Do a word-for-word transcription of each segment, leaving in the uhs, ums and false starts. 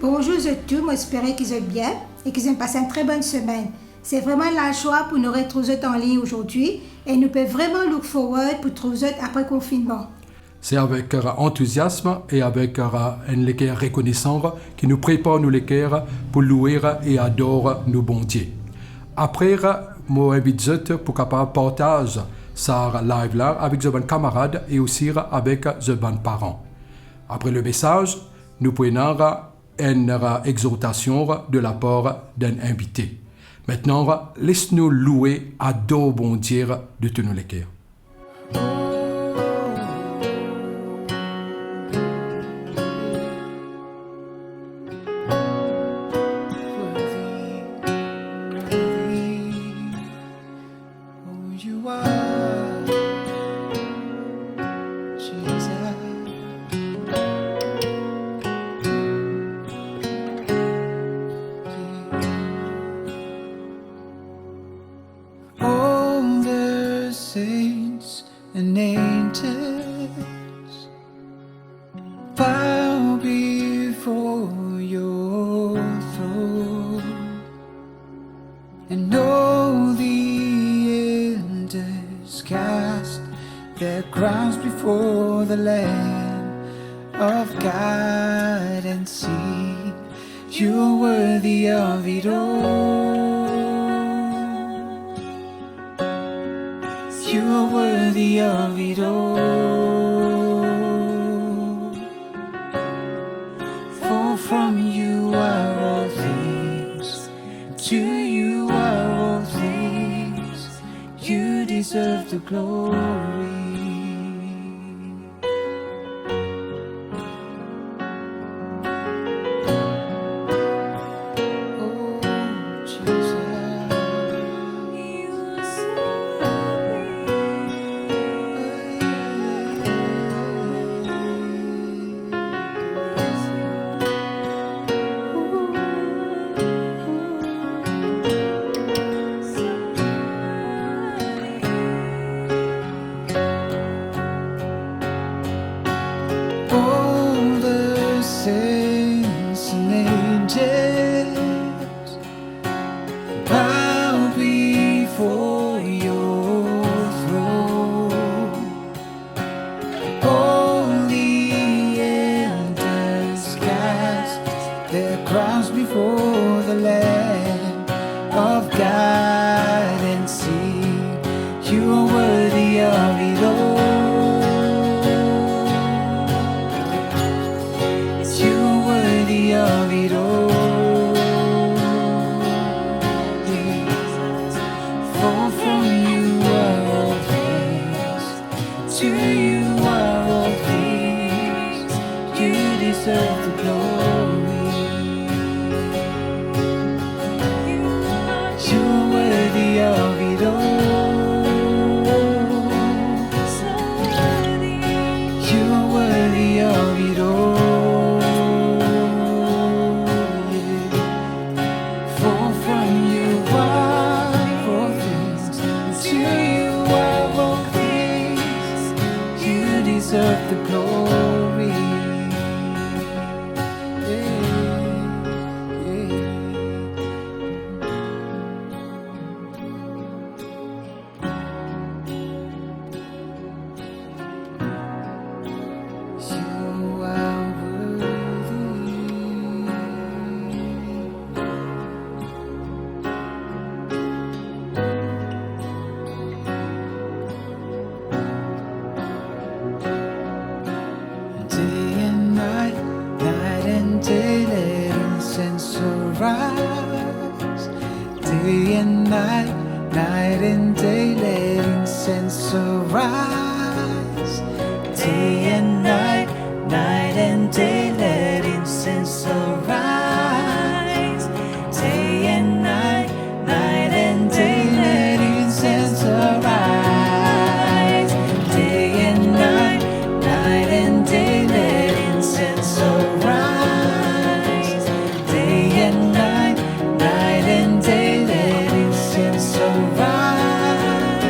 Bonzour zot tou, mo espere ki zot bien e ki zot inn pas enn tre bonn semenn. Se vreman enn lazwa pou nou retrouv zot an lign azordi e nou pe vreman look forward pou trouv zot apre konfinnman. Se avek, euh, antouziasm e avek, euh, enn leker rekonesan ki nou prepar nou leker pou loue e ador nou Bondie. Apre, euh, mo invit zot pou kapav partaz sa live la avek zot bann kamarad e osi avek zot bann paran. Apre lemesaz, nou pou ena enn, euh, exortasion de lapar d'enn invite. Aster, les nou loue, ador Bondie de tou nou leker. Oh, you are Jesus. All the saints and angels bow before your throne, and all the elders cast their crowns before the Lamb of God and sing, "You're worthy of it all. You're worthy of it all. For from you are all things, to you are all things, you deserve the glory." Oh, Jesus. All the saints and angels bow before your throne, all the elders cast their crowns before the Lamb of God and sing, "You are worthy of it all. You are worthy of it all." Yes. For from you are all things, to you are all things, you deserve the glory. You're worthy of it all. You're worthy of it all. Yeah. For from you are all things, to you are all things, you deserve the glory. Yeah, yeah. You are worthy. Day and night, night and day, let incense arise. Day and night, night and day, let incense arise. Day and night, night and day, let incense arise. Day and night, night and day, let incense arise. Day and night, night and day, let incense arise. Day and night, night and day, let incense arise.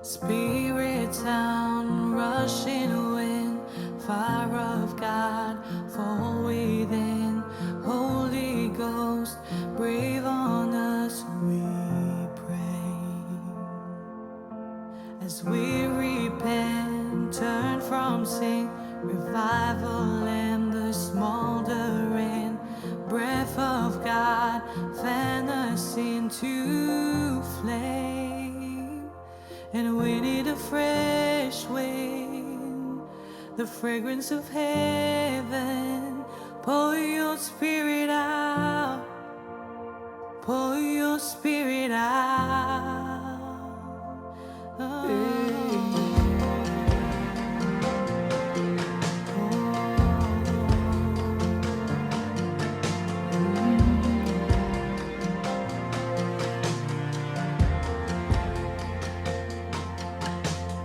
Spirit sound, rushing wind, fire of God, fall within. Holy Ghost, breathe on us, we pray. As we repent, turn from sin, revival in the smoldering, breath of God, fan us into flame. And we need a fresh wind, the fragrance of heaven. Pour your spirit out, pour your spirit out. Oh.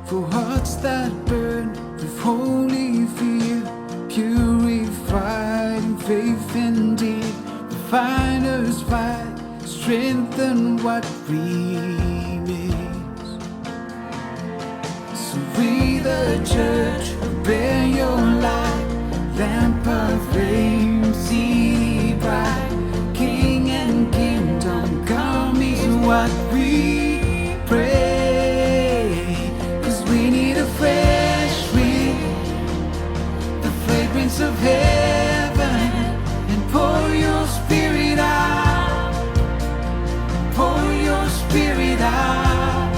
For hearts that burn with holy fear, purified in faith and deed, refine us, fire, strengthen what remains. So we, the church, bear your light, lamp of flame, see bright. King and kingdom come is what we pray. 'Cause we need a fresh wind, the fragrance of heaven, and pour your spirit out, pour your spirit out.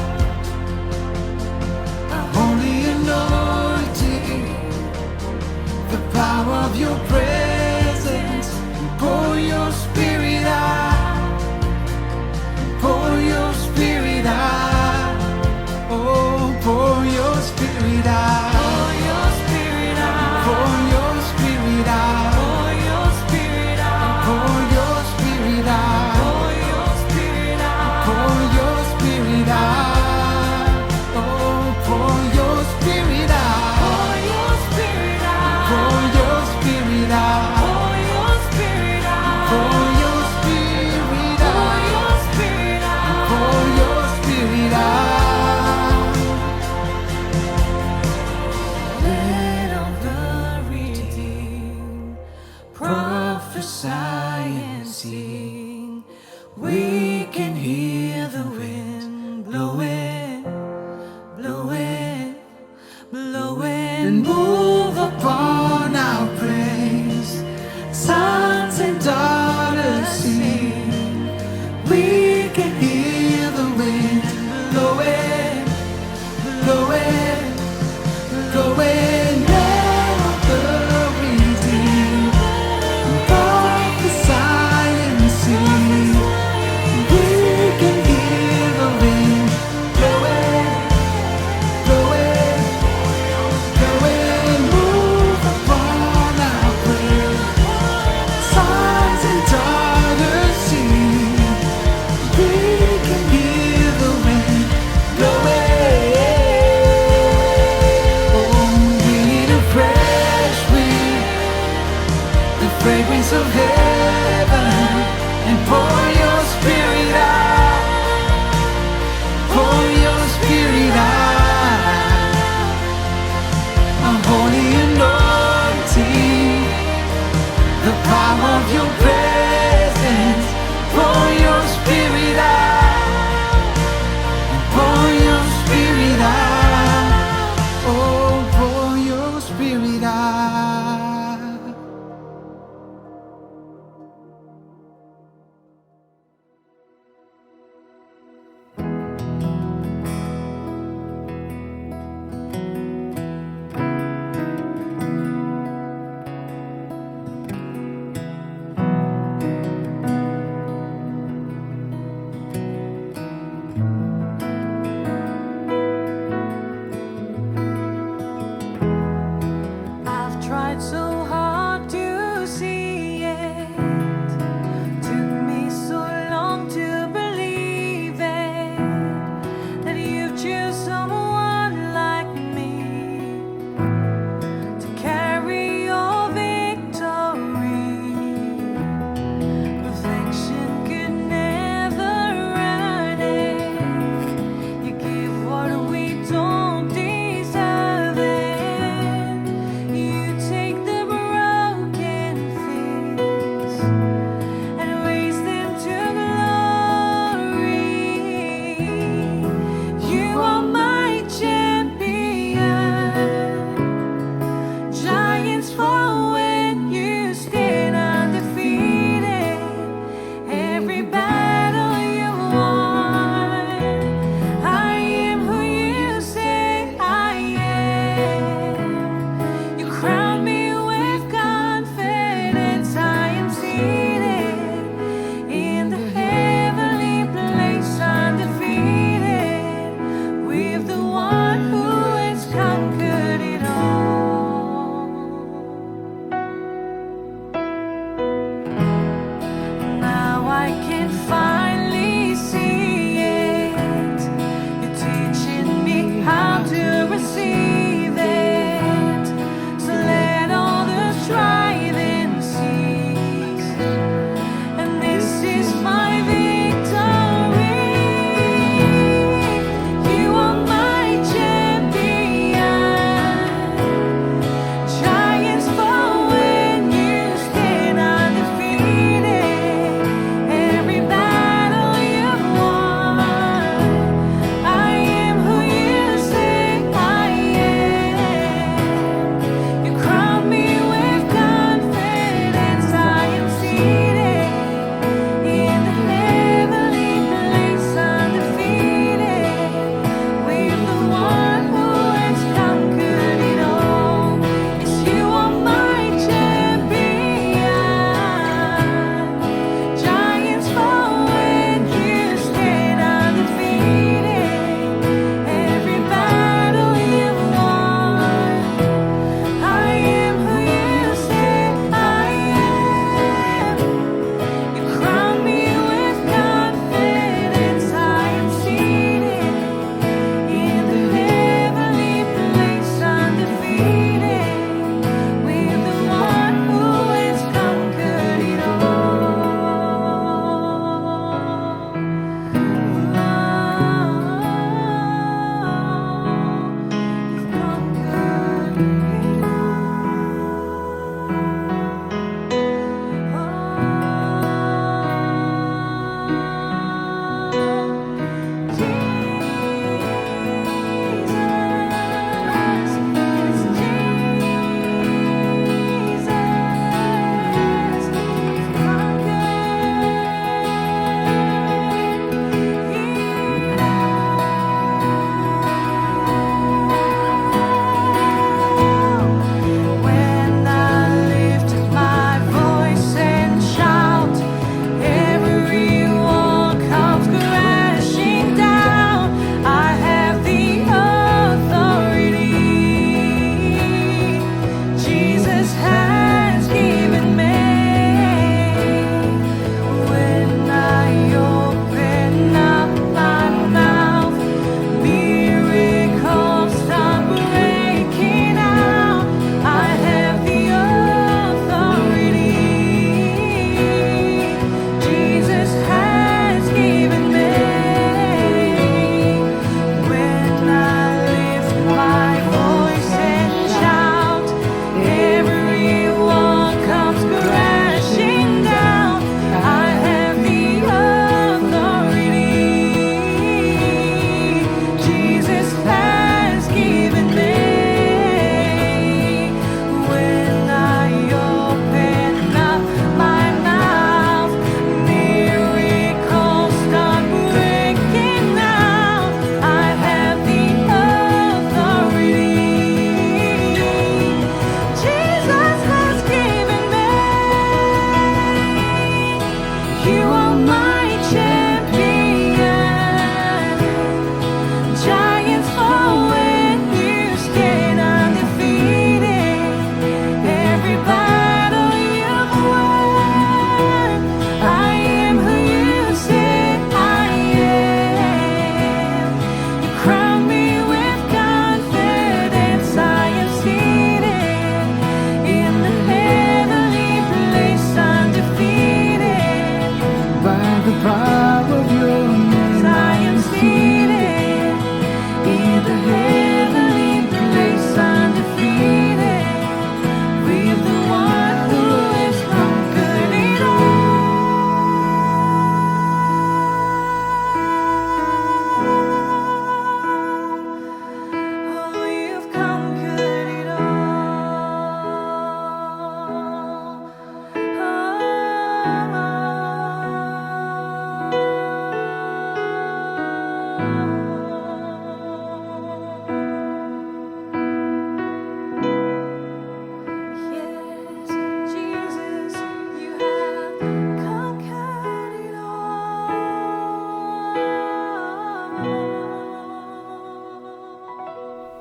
A holy anointing, the power of your prayer.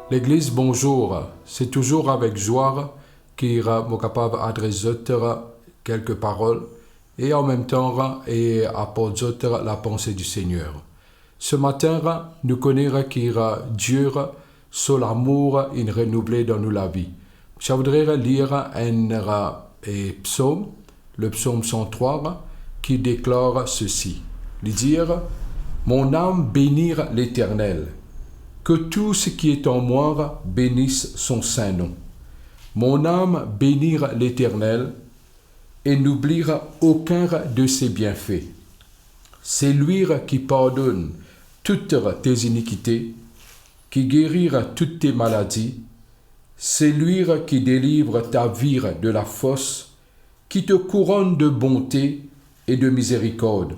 Legliz, bonzour. Se touzour avek zwa ki mo kapav adres zot kelke parol e an mem tan e aport zot lapanse di Segner. Se matin, nou kone ki Dieu, so lamour inn renouvle dan nou lavi. Sa voudre lir enn, e, psom, le psaume cent trois, qui déclare ceci. Li dir, "Mon âme bénira l'Éternel, que tout ce qui est en moi bénisse son saint nom. Mon âme bénira l'Éternel et n'oubliera aucun de ses bienfaits. C'est lui qui pardonne toutes tes iniquités, qui guérira toutes tes maladies, c'est lui qui délivre ta vie de la fosse, qui te couronne de bonté et de miséricorde,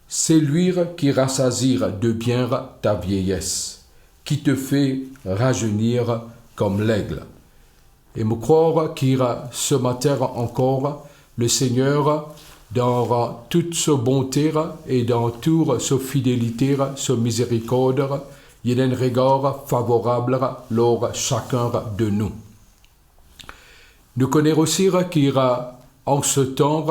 c'est lui qui rassasie de bien ta vieillesse, qui te fait rajeunir comme l'aigle." E mo krwar ki se matin ankor, le Segner, dan tout so bonte e dan tou so fidelite, so mizerikord, li ena enn regar favorab lor sakenn de nou. Nou kone osi ki an se tan,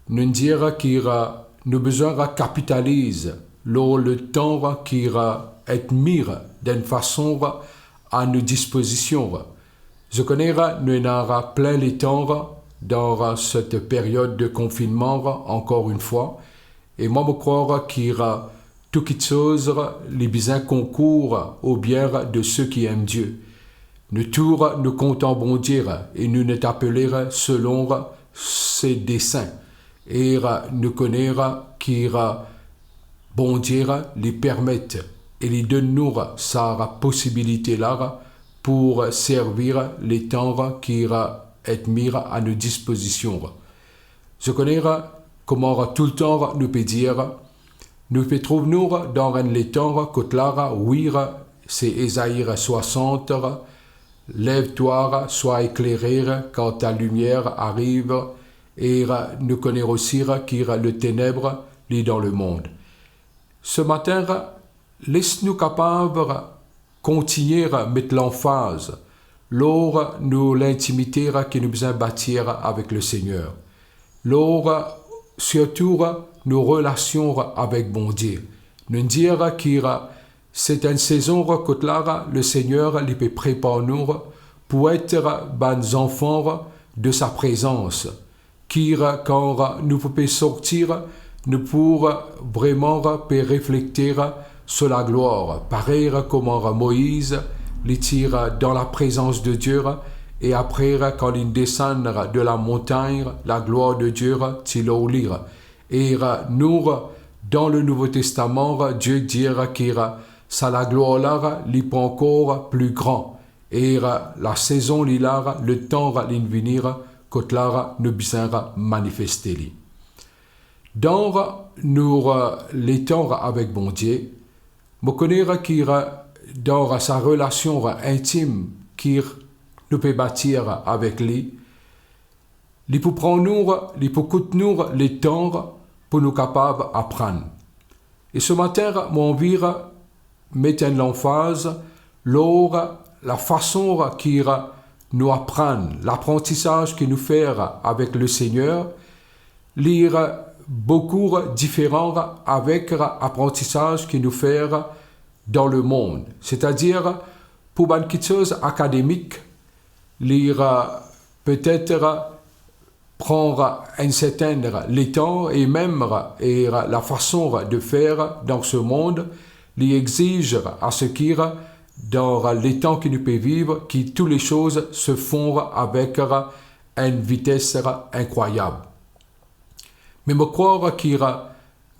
nou dir ki nou bizin kapitaliz lor letan ki et mis dan enn fason a nou dispozision. Zot kone, nou ena plin letan dan set period de konfinnman, ankor enn fwa, e mwa mo krwar ki tou kiksoz li bizin konkour o bien de seki em Die. Nou tou nou kontan Bondie e nou ete apele selon se desin. E nou kone ki Bondie li permet e li donn nou sa posibilite la pou servi letan ki et mis a nou dispozision. Zot kone kouma toultan nou pe dir, nou pe trouv nou dan enn letan kot la, wi, se Ezai swasant, "Lève-toi, sois éclairé, car ta lumière arrive", e nou kone osi ki le tenèbre li dan lemond. Se matin, les nou kapav kontigne met lanfaz lor nou lintimite ki nou bizin batir avek le Segner, lor sirtou nou relasion avek Bondie. Nou dir ki se enn sezon kot la le Segner li pe prepar nou pou et bann zanfan de sa prezans, ki kan nou pou pe sorti, nou pou vreman pe reflekte so laglwar, parey kouma Moiz li ti dan laprezans de Die, e apre kan li desann de lamontagn, laglwar de Die ti lor li. E nou, dan le Nouvo Testaman, Die dir ki sa laglwar la li pou ankor pli gran. E lasezon li la, letan li vini, kot la nou bizin manifeste li. Dan nou letan avek Bondie, mo kone ki dan sa relasion intim ki nou pe batir avek li, li pou pran nou, li pou kout nou letan pou nou kapav aprann. E se matin, mo anvi met enn lanfaz lor lafason ki nou aprann, laprantisaz ki nou fer avek le Segner, li boukou diferan avek laprantisaz ki nou fer dan lemond. Setadir, pou bann kiksoz akademik, li petet pran enn sertin letan e mem e lafason de fer dan se mond, li exiz a seki dan letan ki nou pe viv, ki tou le soz se fon avek enn vites inkrwayab. Me mo krwar ki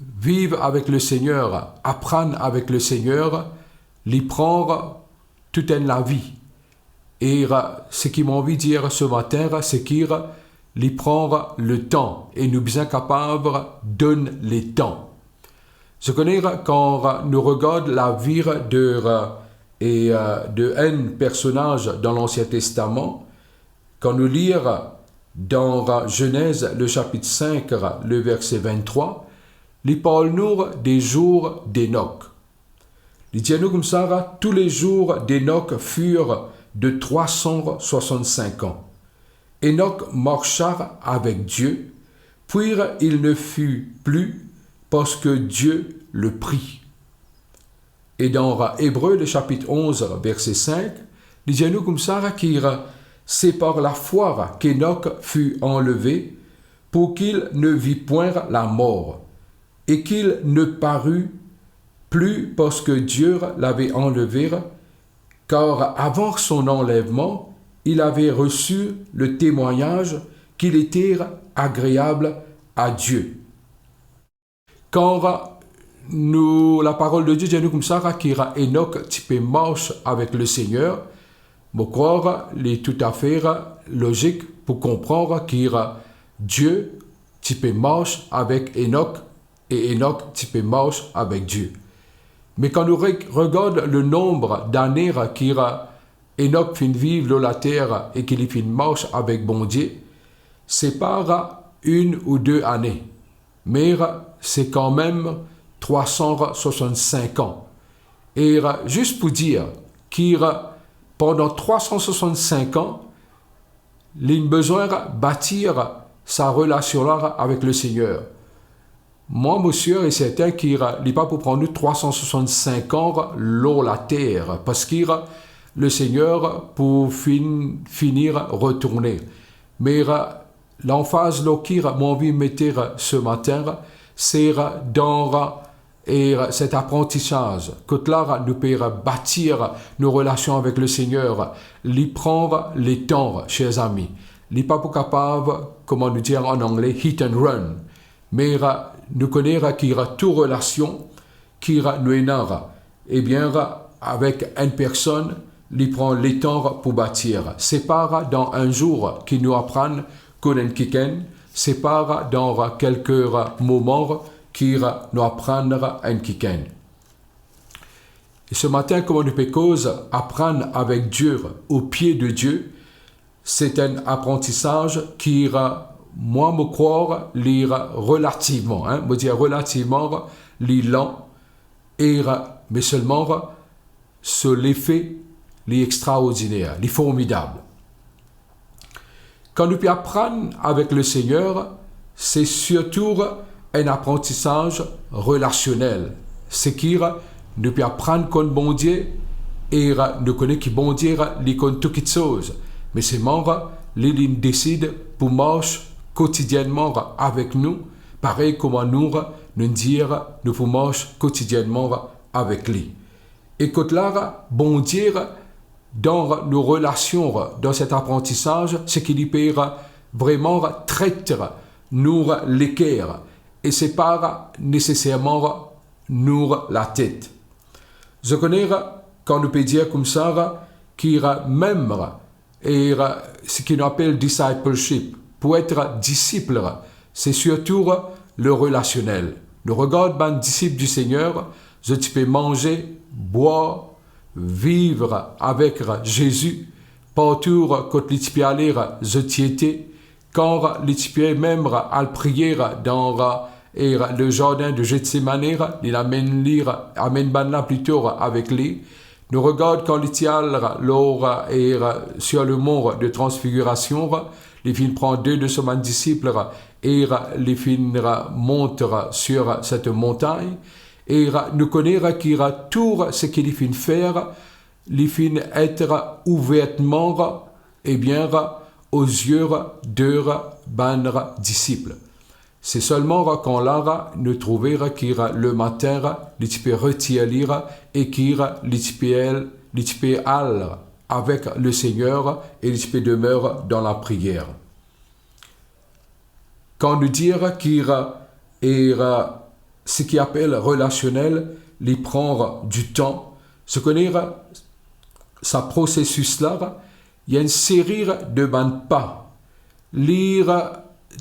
viv avek le Segner, aprann avek le Segner, li pran tou enn lavi. E seki mo anvi dir se matin, seki li pran letan e nou bizin kapav donn letan. Zot kone, kan nou regard lavi de, e, de enn personaz dan Lansien Testaman, kan nou lir dan Zenez, le sapit sink, le verse venntrwa, li parl nou de zour d'Enok. Li dir nou koumsa, tous les jours d'Enoch furent de trois cent soixante-cinq ans. Enoch marcha avec Dieu, puis il ne fut plus parce que Dieu le prit. E dan Ebre, le chapitre onze, verset cinq, li dir nou koumsa ki c'est par la foi qu'Enoch fut enlevé pour qu'il ne vît point la mort, et qu'il ne parut plus parce que Dieu l'avait enlevé, car avant son enlèvement, il avait reçu le témoignage qu'il était agréable à Dieu. Kan nou, la parole de Dieu dir nou koumsa ki Enoch ti pe mars avek Lesegner, mo krwar li toutafe lozik pou konpran ki Dieu ti pe mars avek Enoch e Enoch ti pe mars avek Dieu. Me kan nou re-, regard le nombre d'années ki Enoch finn viv lor later e ki li finn mars avek Bondie, se pa enn ou de ane, me se kanmem trois cent soixante-cinq ans. E zis pou dir ki pandan trois cent soixante-cinq ans, li bizin batir sa relasion la avek Lesegner. Mwa, mo sir e sertin ki li pa pou pran nou trois cent soixante-cinq ans lor later, parski Lesegner pou finn, fini retourne. Me lanfaz lor ki mo anvi mete se matin, se dan e set aprantisaz, kot la nou pe batir nou relasion avek Lesegner, li pran letan, cher zami. Li pa pou kapav, kouma nou dir an angle, hit and run. Me nou kone ki tou relasion ki nou ena, ebien, avek enn personn, li pran letan pou batir. Se pa dan enn zour ki nou aprann konn enn kikenn, se pa dan kelke moman ki nou aprann enn kikenn. E se matin, kouma nou pe koz aprann avek Dieu, au pied de Dieu, se enn aprantisaz ki, mwa, mo krwar li relativman, hein, mo dir relativman, li lan, e, me selman so lefe, li extraordiner, li formidab. Kan nou pe aprann avek Lesegner, se sirtou enn aprantisaz relasionel. Se ki nou pe aprann konn Bondie, e nou kone ki Bondie, li konn tou kitsoz. Me selman, li, li desid pou mars kotidiennman avek nou, parey kouma nou, nou dir, nou pou mars kotidiennman avek li. E kot la, Bondie, dan nou relasion, dan set aprantisaz, seki li pe vreman tret nou leker, e se pa neseserman nou latet. Zot kone, kan nou pe dir koumsa, ki mem, e, seki nou apel discipleship, pou et disip, se sirtou le relasionel. Nou regard bann disip di Segner, zot ti pe manze, bwar, viv avek Zezi, partou kot li ti pe ale, zot ti ete, kan li ti pe mem al priye dan, e, le zardin de Getsemane, li amenn li, amenn bann la plito avek li. Nou regard kan li ti al lor, e, sur le mont de transfigirasion, li finn pran de, de so bann disip, e li finn mont sur set montagn. E nou kone ki tou seki li finn fer, li finn et ouvertman, ebien, aux yeux de bann disip. Se selman kan la nou trouve ki le matin, li ti pe retir li, e ki li ti pe al, li ti pe al avek Lesegner, e li ti pe demer dan lapriyer. Kan nou dir ki, e, seki apel relasionel, li pran ditan, zot kone, sa prosesis la, ena enn seri de bann pa. Li,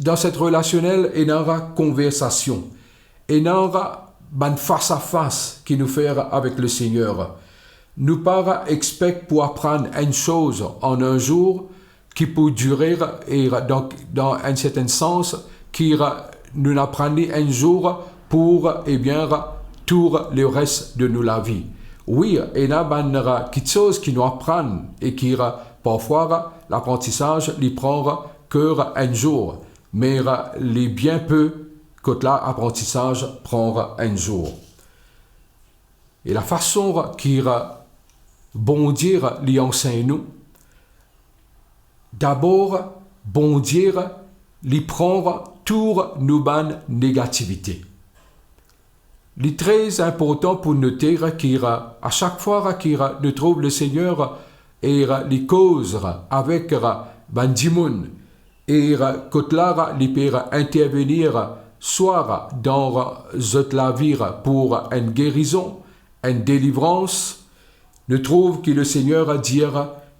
dan set relasionel, ena konversasion, ena bann fas a fas ki nou fer avek Lesegner. Nou pa expek pou aprann enn soz an enn zour, ki pou dire, e dan, dan enn serten sans, ki nou aprann li enn zour pou, ebien, tou le res de nou lavi. Wi, ena bann kiksoz ki nou aprann e ki parfwa laprantisaz li pran ke enn zour, me li bien pe kot laprantisaz pran enn zour. E lafason ki Bondie li ansegn nou, dabor, Bondie li pran tou nou bann negativite. Li tre inportan pou note ki a sak fwa ki nou trouv Lesegner e li koz avek bann dimoun, e kot la li pe intervenir swa dan zot lavi pou enn gerizon, enn delivrans, nou trouv ki Lesegner dir,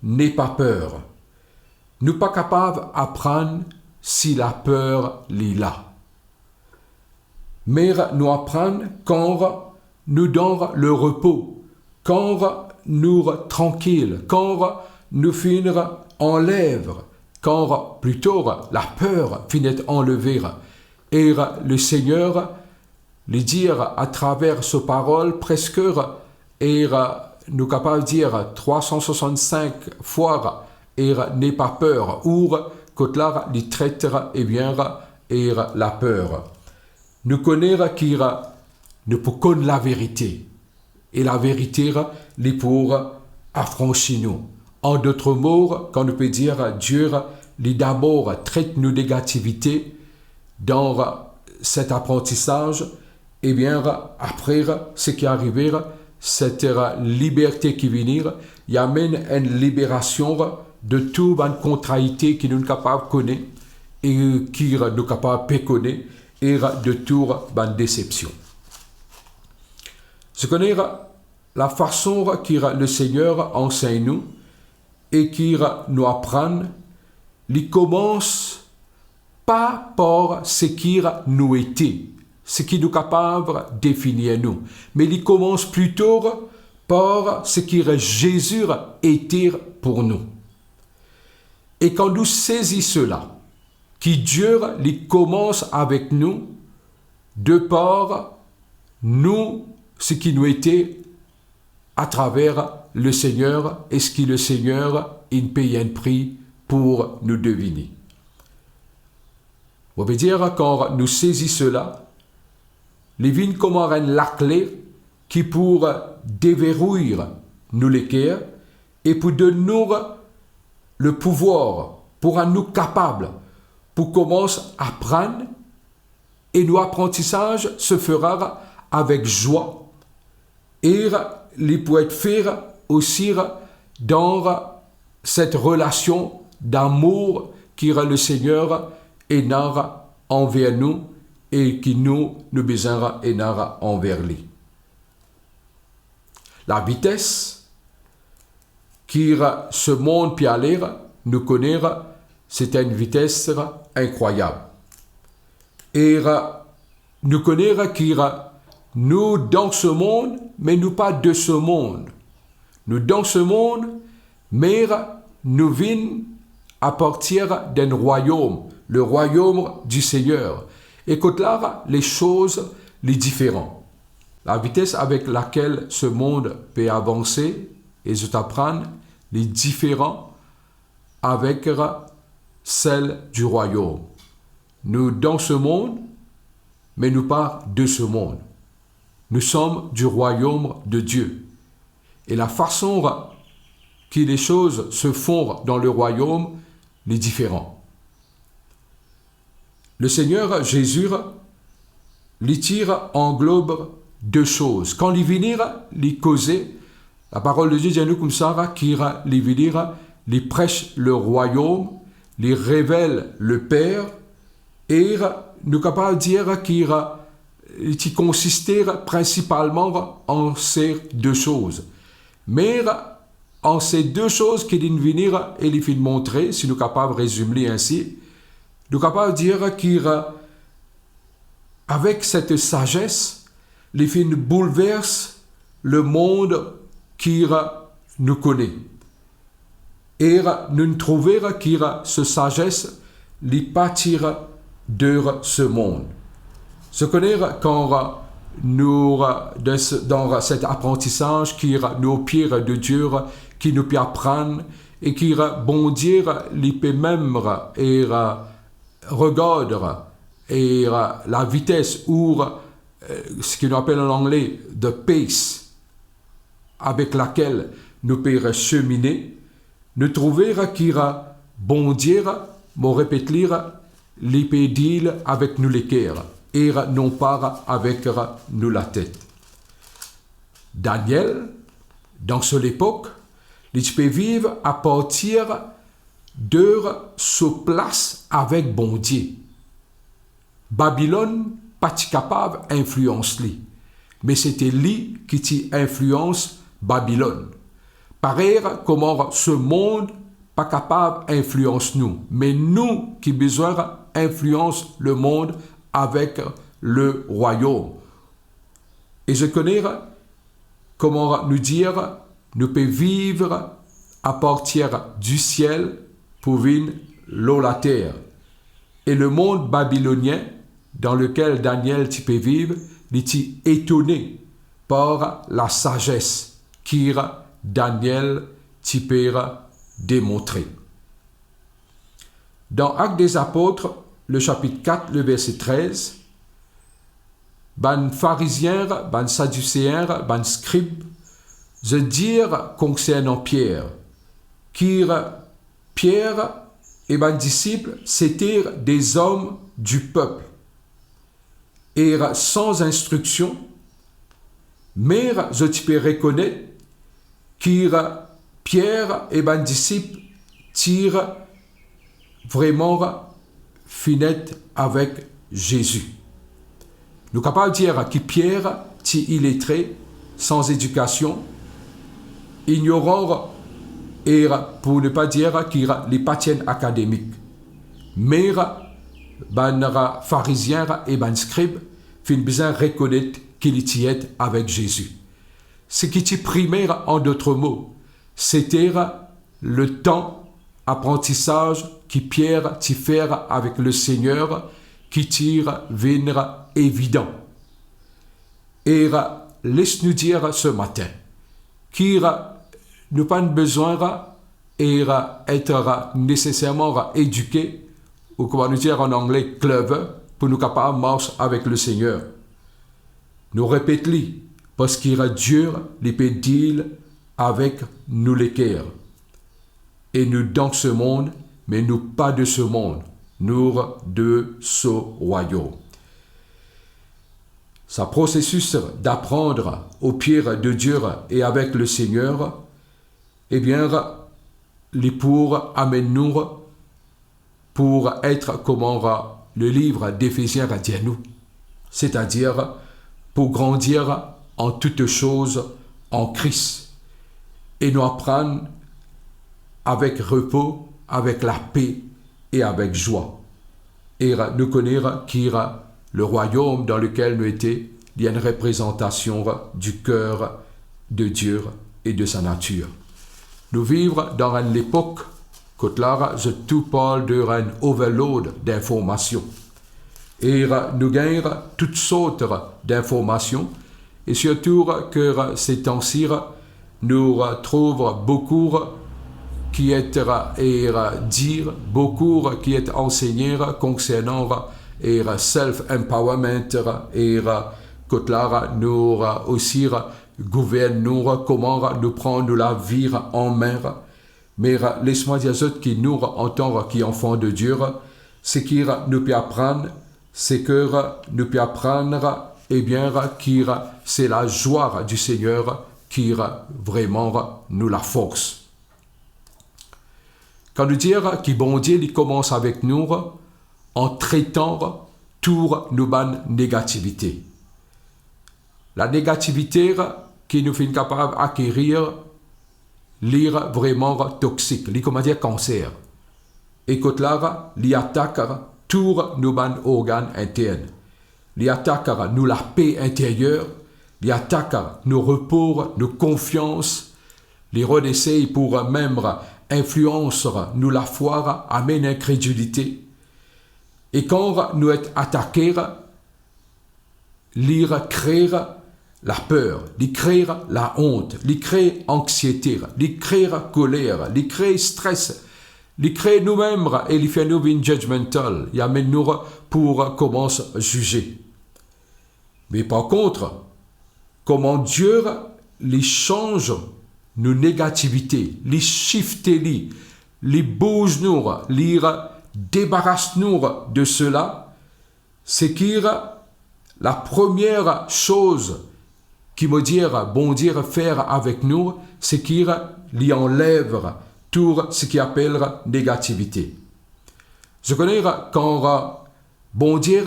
"N'aie pas peur." Nou pa kapav aprann si laper li la. Me nou aprann kan nou dan le repo, kan nou trankil, kan nou finn anlev, kan plito laper finn et anleve. E Lesegner li dir atraver so parol preske, e nou kapav dir trwa san swasann-sink fwa, e "N'aie pas peur", ou kot la li tret, ebien, e laper. Nou kone ki nou pou konn laverite, e laverite li pou afransi nou. An dot mo, kan nou pe dir Die li dabor tret nou negativite dan set aprantisaz, ebien, apre seki arive, set liberte ki vini, li amenn enn liberasion de tou bann kontraite ki nou kapav kone e ki nou kapav pe kone, e de tou bann desepsion. Zot kone lafason ki Lesegner ansegn nou e ki nou aprann, li koumans pa par seki nou ete, seki nou kapav definir nou, me li koumans plito par seki Zezi ete pou nou. E kan nou sezi sela, ki Die li koumans avek nou, de par nou, seki nou ete, atraver Lesegner, e seki Lesegner inn pey enn pri pou nou devini. Mo pe dir, kan nou sezi sela, li vinn kouma enn lakle ki pou deverouy nou leker e pou donn nou le pouvwar pou rann nou kapav pou koumans aprann, e nou aprantisaz se fera avek zwa, e li pou et fer osi dan set relasion damour ki Lesegner ena anver nou e ki nou, nou bizin ena anver li. Lavites ki se mond pe ale, nou kone, se enn vites inkrwayab. E nou kone ki nou dan se mond, me nou pa de se mond. Nou dan se mond, me nou vinn apartir d'enn rwayom, le rwayom di Segner. E kot la, lesoz li diferan. Lavites avek lakel se mond pe avanse e zot aprann, li diferan avek sel di rwayom. Nou dan se mond, me nou pa de se mond. Nous sommes du royaume de Dieu. E lafason ki lesoz se fon dan le rwayom, li diferan. Lesegner Zezi, li ti anglob de soz. Kan li vini, li koze, laparol de Die dir nou koumsa, ki li vini, li pres le rwayom, li revel le Per, e nou kapav dir ki li ti konsiste prinsipalman an se de soz. Me an se de soz ki linn vini e li finn montre, si nou kapav rezim li ensi, nou kapav dir ki avek set sazes, li finn boulvers le mond ki nou kone. E nou trouve ki se sazes, li pa ti de se mond. Zot kone kan nou, dan se, dan set aprantisaz ki nou opie de Dieu, ki nou pe aprann, e ki Bondie li pe mem, e, regard, e, lavites ou, e, seki nou apel an angle the pace, avek lakel nou pe semine, nou trouve ki Bondie, mo repet li, li pe deal avek nou leker e non pa avek nou latet. Daniel, dan so lepok, li ti pe viv apartir de so plas avek Bondie. Babilonn pa ti kapav inflians li, me sete li ki ti inflians Babilonn. Parey kouma se mond pa kapav inflians nou, me nou ki bizin inflians lemond avek Lerwayom. E zot kone kouma nou dir, nou pe viv apartir di siel pou vinn lor later. E lemond babilonien dan lekel Daniel ti pe viv, li ti etone par lasazes ki Daniel ti pe demontre. Dan Actes des Apôtres, le chapitre quatre, le verset treize, bann Farizien, bann Sadiseen, bann skrib, zot dir konsernan Pier, ki Pier e bann disip sete dezom di pep e san instriksion, me zot ti pe rekonet ki Pier e bann disip ti vreman finn et avek Zezi. Nou kapav dir ki Pier ti iletre, san edikasion, ignoran, e pou ne pa dir ki li pa ti enn akademik. Me bann Farizien e bann skrib finn bizin rekonet ki li ti et avek Zezi. Seki ti prime, an dot mo, sete letan aprantisaz ki Pier ti fer avek Lesegner ki ti vinn evidan. E les nou dir se matin ki nou pa bizin e et neseserman edike, ou kouma nou dir an angle clever, pou nou kapav mars avek Lesegner. Nou repet li, parski Dieu li pe deal avek nou leker. E nou dan se mond, me nou pa de se mond, nou de so Rwayom. Sa prosesis d'aprann o pie de Dieu e avek Lesegner, ebien, li pou amenn nou pou et kouma leliv Defezien dir nou, setadir pou grandir an tou soz an Kris, e nou aprann avek repo, avek lape e avek zwa. E nou kone ki Lerwayom dan lekel nou ete, li enn reprezantasion di ker de Dieu e de sa natir. Nou viv dan enn lepok kot la zot tou parl de enn overload d'informasion. E nou gagn tout sort d'informasion, e sirtou ke se tan-si nou trouv boukou ki et dir, boukou ki et ansegne konsernan e self-empowerment, e kot la nou osi gouvern nou, kouma nou pran nou lavi an me. Me les mwa dir zot ki nou, antan ki anfan de Dieu, seki nou pe aprann, seki nou pe aprann, ebien, ki se lazwa di Segner ki vreman nou lafors. Kan nou dir ki Bondie li koumans avek nou an tretan tou nou bann negativite. La negativite ki nou finn kapav akerir, li vreman toksik, li kouma dir kanser. E kot la, li atak tou nou bann organn intern. Li atak nou lape interyer, li atak nou repo, nou konfians, li rod esey pou mem inflians nou lafwa, amenn inkredilite. E kan nou et atake, li kre laper, li kre laont, li kre anksiete, li kre koler, li kre stres, li kre noumem e li fer nou vinn judgmental, li amenn nou pou koumans zize. Me par kont, kouma Bondie, li sanz nou negativite, li sifte li, li bouz nou, li debaras nou de sela, seki la premie soz ki mo dir Bondie fer avek nou, seki li anlev tou seki apel negativite. Zot kone kan Bondie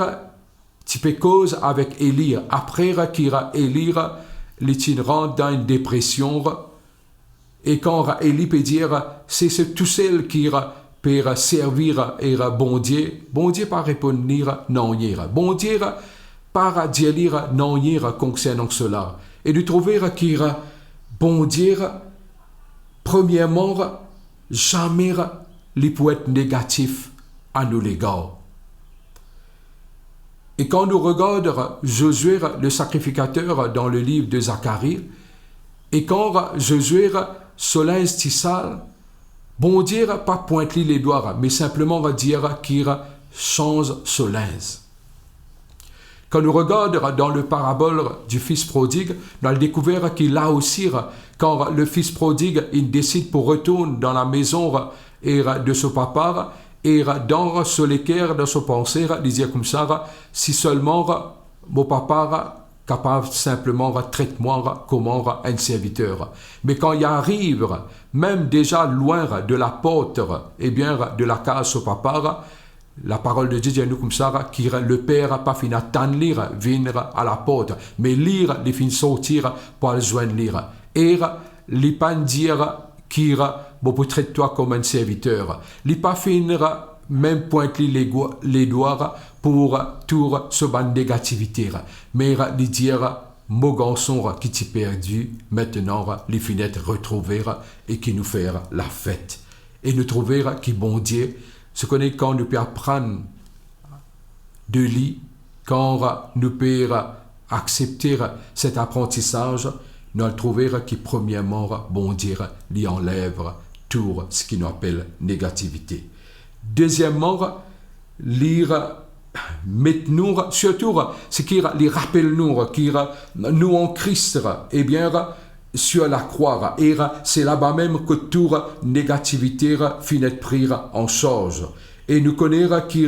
ti pe koz avek Eli, apre ki Eli li ti rant dan enn depresion, e kan Eli pe dir, se, se tousel ki pe servi e Bondie, Bondie pa reponn li nanye. Bondie pa dir li nanye konsernan sela. E nou trouve ki Bondie, premierman, zame li pou et negatif a nou legar. E kan nou regard Zozie le sakrifikater dan le liv de Zakari, e kan Zozie so linz ti sal, Bondie pa pwint li ledwa, me sinpleman dir ki sanz so linz. Kan nou regard dan le parabol di fis prodig, nou al dekouver ki la osi, kan le fis prodig inn desid pou retourn dan lamezon e de so papa, e dan so leker, dan so panse, li dir koumsa, si selman mo papa kapav sinpleman tret mwa kouma enn serviter. Me kan li ariv, mem deza lwin de laport, ebien, de lakaz so papa, laparol de Die dir nou koumsa, ki le per pa finn atann li vinn a laport, me li, li finn sorti pou al zwenn li. E li pa'nn dir ki mo pou tret twa kouma enn serviter. Li pa finn mem pwint li legwa-, ledwa pou tou so bann negativite. Me li dir, mo garson ki ti perdi, aster li finn et retrouve e ki nou fer lafet. E nou trouve ki Bondie, zot kone kan nou pe aprann de li, kan nou pe aksepte set aprantisaz, nou al trouve ki premierman, Bondie, li anlev tou seki nou apel negativite. Dezieman, li met nou, sirtou, seki li rapel nou ki nou an Kris, ebien, sir lakrwa, e se laba mem kot tou negativite finn et pri an sarz. E nou kone ki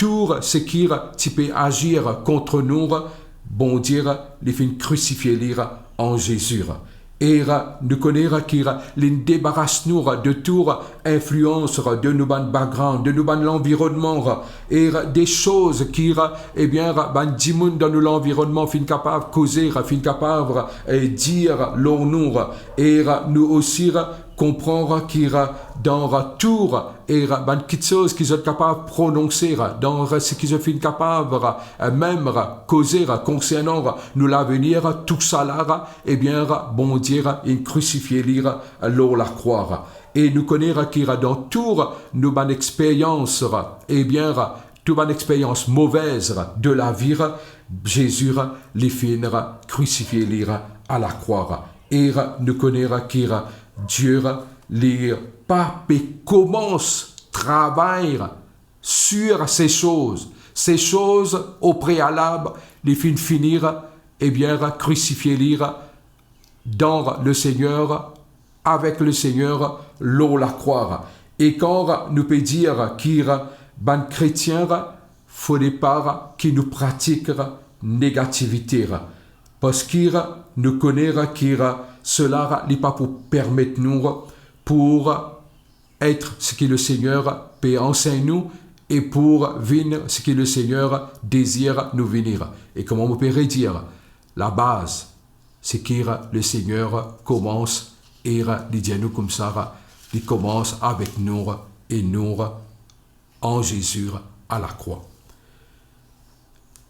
tou seki ti pe azir kont nou, Bondie, li finn krisifie li an Zezi. E nou kone ki li debaras nou de tou inflians de nou bann background, de nou bann lanvironnman, e de soz ki, ebien, bann dimoun dan nou lanvironnman finn kapav koze, finn kapav, eh, dir lor nou. E nou osi konpran ki dan tou, e bann kiksoz ki zot kapav prononse, dan seki zot finn kapav, eh, mem koze konsernan nou lavenir, tousala, ebien, Bondie inn krisifie li lor lakrwa. E nou kone ki dan tou nou bann experyans, ebien, tou bann experyans move de lavi, Zezi, li finn krisifie li a lakrwa. E nou kone ki Die, li pa pe koumans travay sir se soz. Se soz o prealab, li finn fini, ebien, krisifie li dan Lesegner, avek Lesegner lor lakrwa. E kan nou pe dir ki bann kretien, fode pa ki nou pratik negativite, parski nou kone ki sela li pa pou permet nou pou et seki Lesegner pe ansegn nou e pou vinn seki Lesegner dezir nou vini. E kouma mo pe redir, labaz, seki Lesegner koumans, e li dir nou koumsa, li koumans avek nou e nou an Zezi a lakrwa.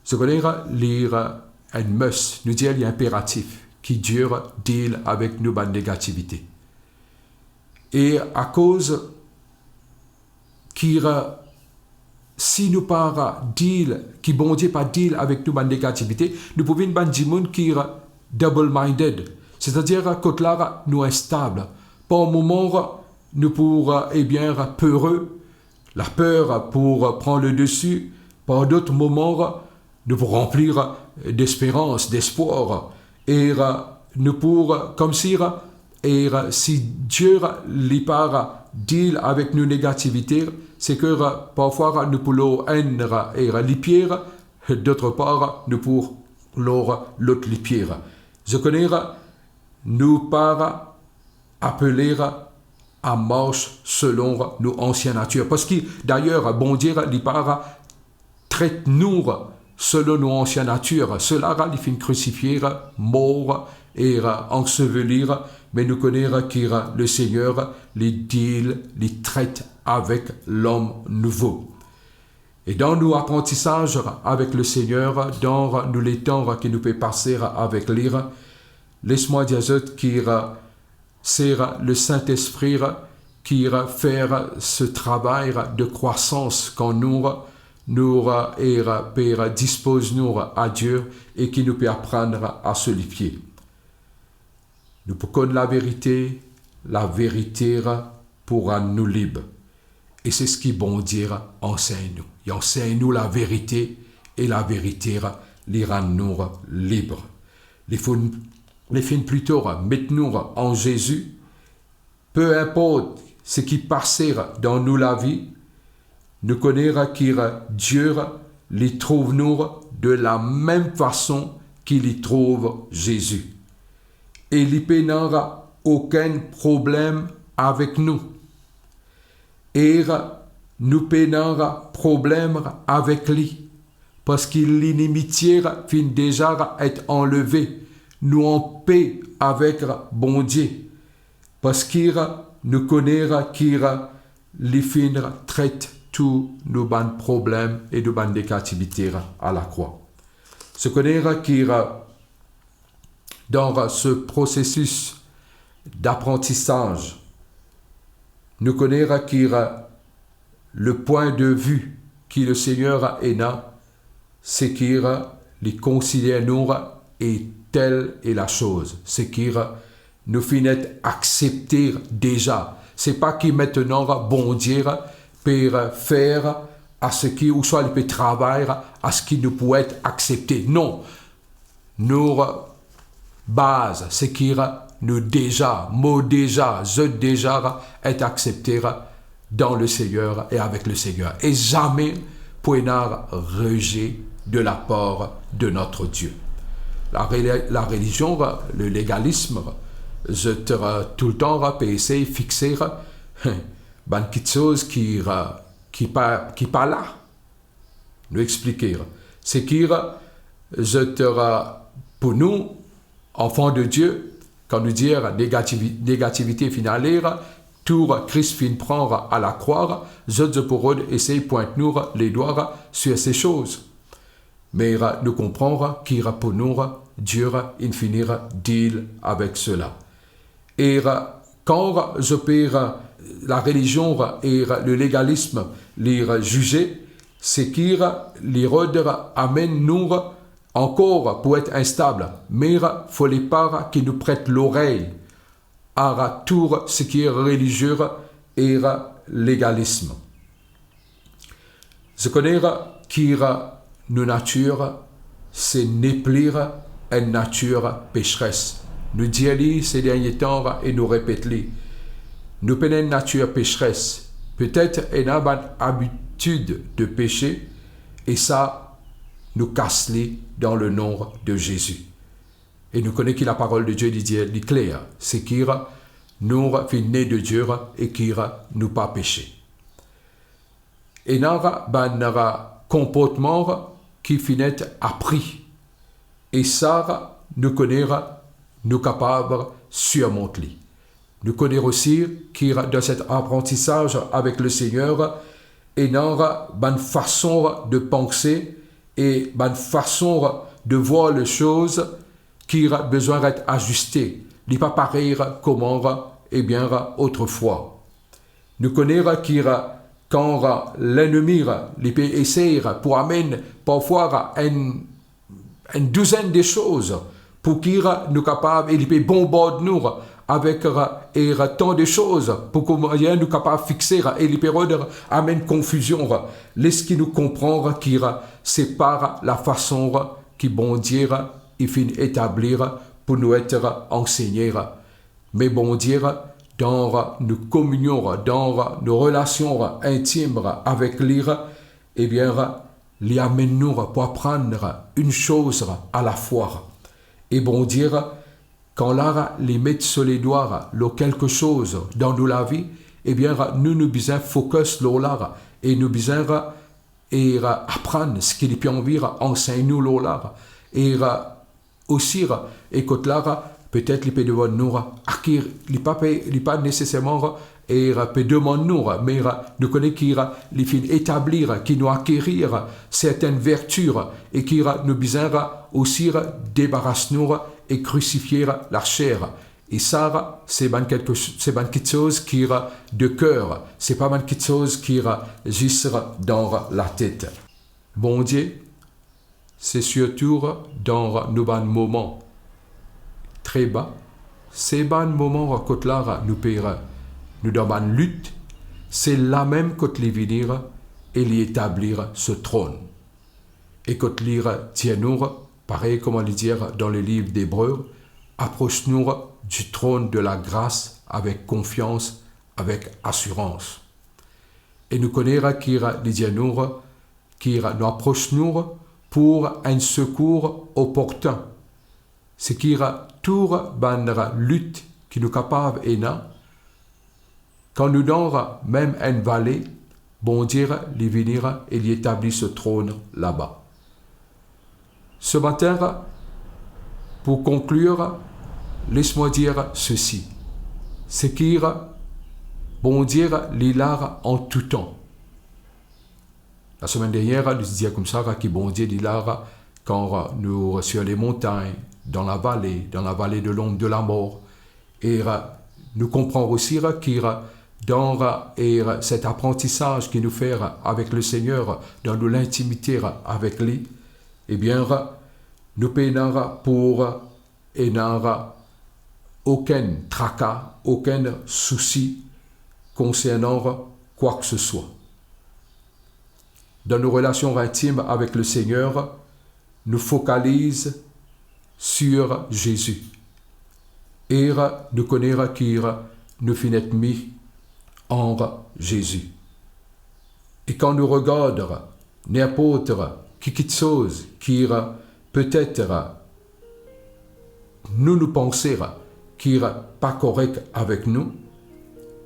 Zot kone li enn must, nou dir li inperatif, ki Die deal avek nou bann negativite. E akoz ki si nou pa deal, ki Bondie pa deal avek nou bann negativite, nou pou vinn bann dimoun ki double-minded, setadir kot la nou instab. Par moman, nou pou, ebien, pere, laper pou pran le desi, par dot moman, nou pou ranpli desperans, despwar, e nou pou, komsi, e si Die li pa deal avek nou negativite, se ki parfwa nou pou lor enn e lipie, dot par nou pou lor lot lipie. Zot kone, nou pa apele a mars selon nou ansien natir. Parski, dayer, Bondie li pa tret nou selon nou ansien natir. Sela li finn krisifie, mor e anseveli, me nou kone ki Lesegner li deal, li tret avek lom nouvo. E dan nou aprantisaz avek Lesegner, dan nou letan ki nou pe pase avek li, les mwa dir zot ki se Lesintespri ki fer se travay de krwasans kan nou, nou e pe dispoz nou a Die e ki nou pe aprann a so lipie. Nou pou konn laverite, laverite pou rann nou lib. E se seki Bondie ansegn nou. Li ansegn nou laverite, e laverite li rann nou lib. Li finn, li finn plito met nou an Zezi, pe inport seki pase dan nou lavi, nou kone ki Die li trouv nou de lamem fason ki li trouv Zezi. E li pena okenn problem avek nou. E nou pena problem avek li, parski linimitie finn deza et anleve, nou anpe avek Bondie, parski nou kone ki li finn tret tou nou bann problem e nou bann negativite a lakrwa. Zot kone ki dan se prosesis daprantisaz, nou kone ki le pwin de vi ki Lesegner ena, seki li konsider nou e tel e lasoz, seki nou finn et aksepte deza. Se pa ki aster Bondie pe fer a seki, ouswa li pe travay a seki nou pou et aksepte. Non. Nou baz, seki nou deza, mo deza, zot deza et aksepte dan Lesegner e avek Lesegner. E zame pou ena reze de lapar de notre Dieu. La reli-, la relizion, le legalism, zot toultan pe esey fixe bann kiksoz ki, ki pa, ki pa la. Nou explike. Seki zot, pou nou, anfan de Die, kan nou dir negativi-, negativite finn ale, tour Kris finn pran a lakrwa, zot, zot pou rod esey pwint nou ledwa sir se soz. Me nou konpran ki pou nou, Die inn fini deal avek sela. E kan zot pe, la relizion e le legalism li zize, seki li rod amenn nou ankor pou et instab, me fode pa ki nou pret lorey a tou seki relizie e legalism. Zot kone ki nou natir se nepli enn natir peseres. Nou dir li se dernie tan e nou repet li. Nou pena enn natir peseres. Petet ena bann abitid de pese, e sa nou kas li dan le nom de Zezi. E nou kone ki laparol de Die li dir, li kler, seki nou finn ne de Die e ki nou pa pese. Ena bann konportman ki finn et apri. E sa nou kone nou kapav sirmont li. Nou kone osi ki dan set aprantisaz avek Lesegner, ena bann fason de panse e bann fason de vwar lesoz ki bizin et aziste. Li pa parey kouma, ebien, otrefwa. Nou kone ki kan lennmi li pe esey pou amenn parfwa enn, enn douzenn de soz pou ki nou kapav, e li pe bonbard nou avek, e, tan de soz pou kouma nou kapav fixe, e li pe rod amenn konfizion, leski nou konpran ki se pa lafason ki Bondie li finn etabli pou nou et ansegne. Me Bondie, dan nou kominion, dan nou relasion intim avek li, ebien, li amenn nou pou aprann enn soz alafwa. E Bondie, kan la li met so ledwa lor kelke soz dan nou lavi, ebien, nou, nou bizin focus lor la, e nou bizin, e, aprann seki li pe anvi ansegn nou lor la. E, osi, e kot la, petet li pe demann nou, akir-, li pa pe, li pa neseserman, e, pe demann nou, me nou kone ki li finn etabli ki nou akerir sertenn verti, e ki nou bizin osi debaras nou e krisifie laser. E sa, se bann kelke, se bann kiksoz ki de ker, se pa bann kiksoz ki zis dan latet. Bondie, se sirtou dan nou bann moman tre ba, se bann moman kot la nou pe, nou dan bann lit, se la mem kot li vini e li etabli so tronn. E kot li dir nou, parey kouma li dir dan leliv Debre, apros nou du trône de la grâce avek konfians, avek asirans. E nou kone ki li dir nou, ki nou apros nou pou enn sekour oportin. Seki tou bann lit ki nou kapav ena, kan nou dan mem enn vale, Bondie li vini e li etabli so tronn laba. Se matin, pou konklir, les mwa dir sesi, seki Bondie li la an tou tan. Lasemenn dernier, nou ti dir koumsa ki Bondie li la kan nou sur les montagnes, dans la vallée, dans la vallée de l'ombre de la mort. E nou konpran osi ki dan, e, set aprantisaz ki nou fer avek Lesegner, dan nou lintimite avek li, ebien, nou pena pou ena okenn traka, okenn sousi konsernan kwa ki se swa. Dan nou relasion intim avek Lesegner, nou fokaliz sur Zezi. E nou kone ki nou finn et mi ar Zezi. E kan nou regard ninport ki kiksoz ki petet nou, nou panse ki pa korek avek nou,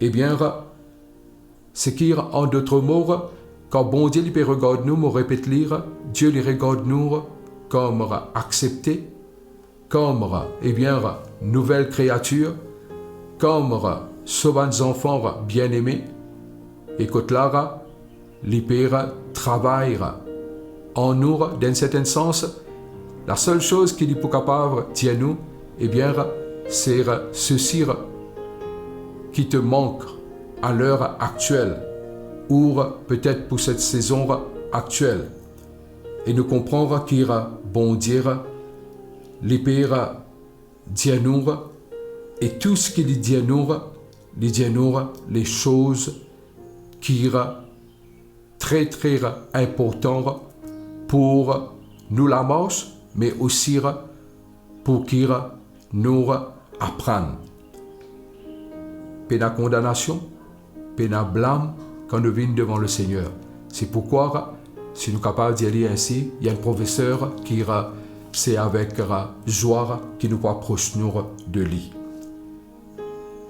ebien, seki, an dot mo, kan Bondie li pe regard nou, mo repet li, Dieu li regard nou kom aksepte, kom, ebien, nouvel kreatir, kom so bann zanfan bieneme, e kot la, li pe travay an nou, dan enn sertenn sans, lasel soz ki li pou kapav dir nou, ebien, se sesi ki to mank a ler aktiel, ou petet pou set sezon aktiel. E nou konpran ki Bondie, li pe dir nou, e tou seki li dir nou, li dir nou les soz ki tre, tre inportan pou nou lamars, me osi pou ki nou aprann. Pena kondanasion, pena blam kan nou vinn devan Lesegner. Se poukwa, si nou kapav dir li insi, li enn profeser ki, se avek zwa ki nou pou apros nou de li.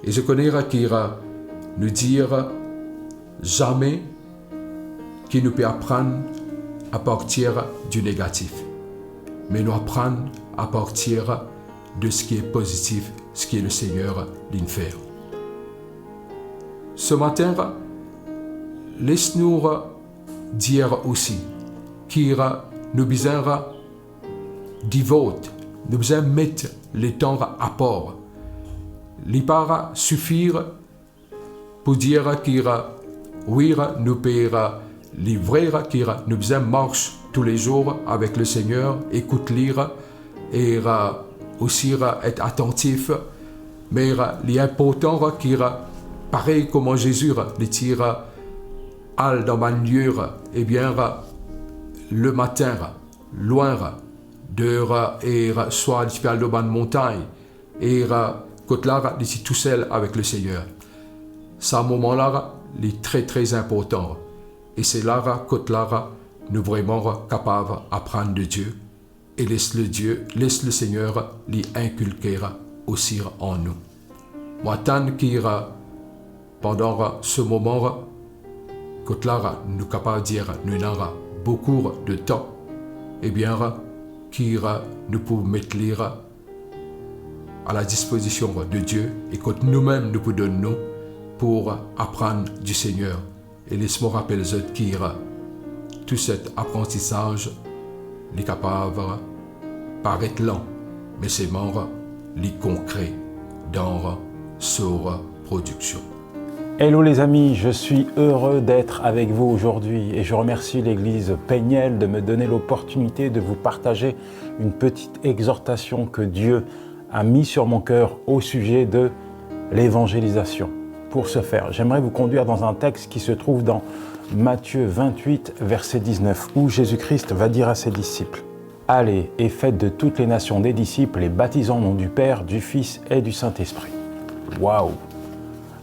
E zot kone ki nou dir zame ki nou pe aprann apartir di negatif, me nou aprann apartir de seki pozitif, seki Lesegner linn fer. Se matin, les nou dir osi ki nou bizin devote, nou bizin met letan apar. Li pa sifir pou dir ki Wi, nou pe, li vre ki nou bizin mars toulezour avek Lesegner, ekout li, e osi et atantif, me li inportan ki, parey kouma Zezi, li ti al dan bann lie, ebien, lematin, lwin, de, e swa li ti pe al lor bann montagn, e kot la, li ti tousel avek Lesegner. Sa moman la, li tre, tre inportan. E se la, kot la, nou vreman kapav aprann de Die, e les le Die, les Lesegner li inkilke osi an nou. Mo atann ki, pandan se moman, kot la, nou kapav dir, nou ena boukou de tan, ebien, ki nou pou met li a la dispozision de Die, e kot noumem nou pou donn nou pou aprann di Segner. E les mo rapel zot ki tou set aprantisaz, li kapav paret lan, me selman li konkre dan so prodiksion. Hello les amis, je suis heureux d'être avec vous aujourd'hui et je remercie l'église Penielle de me donner l'opportunité de vous partager une petite exhortation que Dieu a mis sur mon cœur au sujet de l'évangélisation. Pour ce faire, j'aimerais vous conduire dans un texte qui se trouve dans Matthieu vingt-huit, verset dix-neuf, où Jésus-Christ va dire à ses disciples : « Allez et faites de toutes les nations des disciples, les baptisant au nom du Père, du Fils et du Saint-Esprit. » Waouh !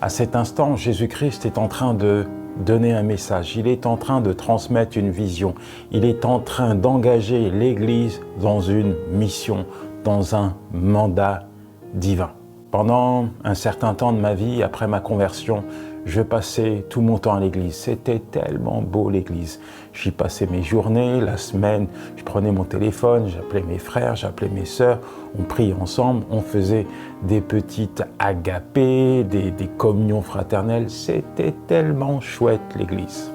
À cet instant, Jésus-Christ est en train de donner un message, il est en train de transmettre une vision, il est en train d'engager l'Église dans une mission, dans un mandat divin. Pendant un certain temps de ma vie, après ma conversion, je passais tout mon temps à l'église. C'était tellement beau, l'église. J'y passais mes journées, la semaine, je prenais mon téléphone, j'appelais mes frères, j'appelais mes sœurs, on priait ensemble, on faisait des petites agapés, des, des communions fraternelles. C'était tellement chouette, l'église.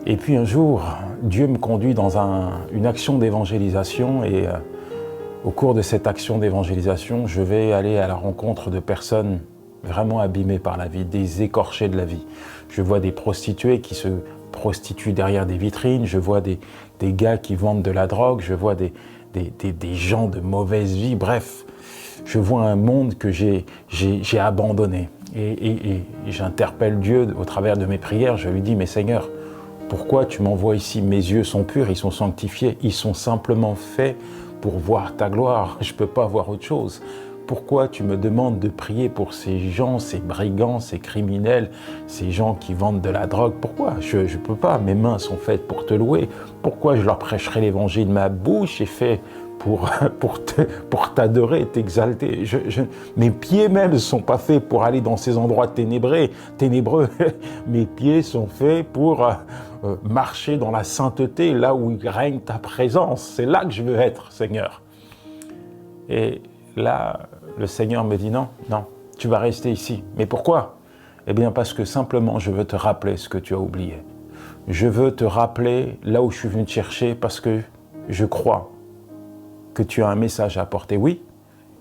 Et puis un jour, Dieu me conduit dans un, une action d'évangélisation et, euh, au cours de cette action d'évangélisation, je vais aller à la rencontre de personnes vraiment abîmées par la vie, des écorchés de la vie. Je vois des prostituées qui se prostituent derrière des vitrines, je vois des, des gars qui vendent de la drogue, je vois des, des, des, des gens de mauvaise vie, bref, je vois un monde que j'ai, j'ai, j'ai abandonné. Et, et, et j'interpelle Dieu au travers de mes prières, je lui dis : « Mais Seigneur, pourquoi tu m'envoies ici ? Mes yeux sont purs, ils sont sanctifiés, ils sont simplement faits pour voir ta gloire. Je peux pas voir autre chose. Pourquoi tu me demandes de prier pour ces gens, ces brigands, ces criminels, ces gens qui vendent de la drogue ? Pourquoi ? Je, je peux pas, mes mains sont faites pour te louer. Pourquoi je leur prêcherai l'évangile ? Ma bouche est faite pour, pour te, pour t'adorer et t'exalter. Je, je, mes pieds même ne sont pas faits pour aller dans ces endroits ténébrés, ténébreux. Mes pieds sont faits pour, euh, marcher dans la sainteté, là où règne ta présence. C'est là que je veux être, Seigneur. » Et là, le Seigneur me dit : « Non, non, tu vas rester ici. » « Mais pourquoi ? » « Eh bien, parce que simplement, je veux te rappeler ce que tu as oublié. Je veux te rappeler là où je suis venu te chercher parce que je crois que tu as un message à apporter. Oui,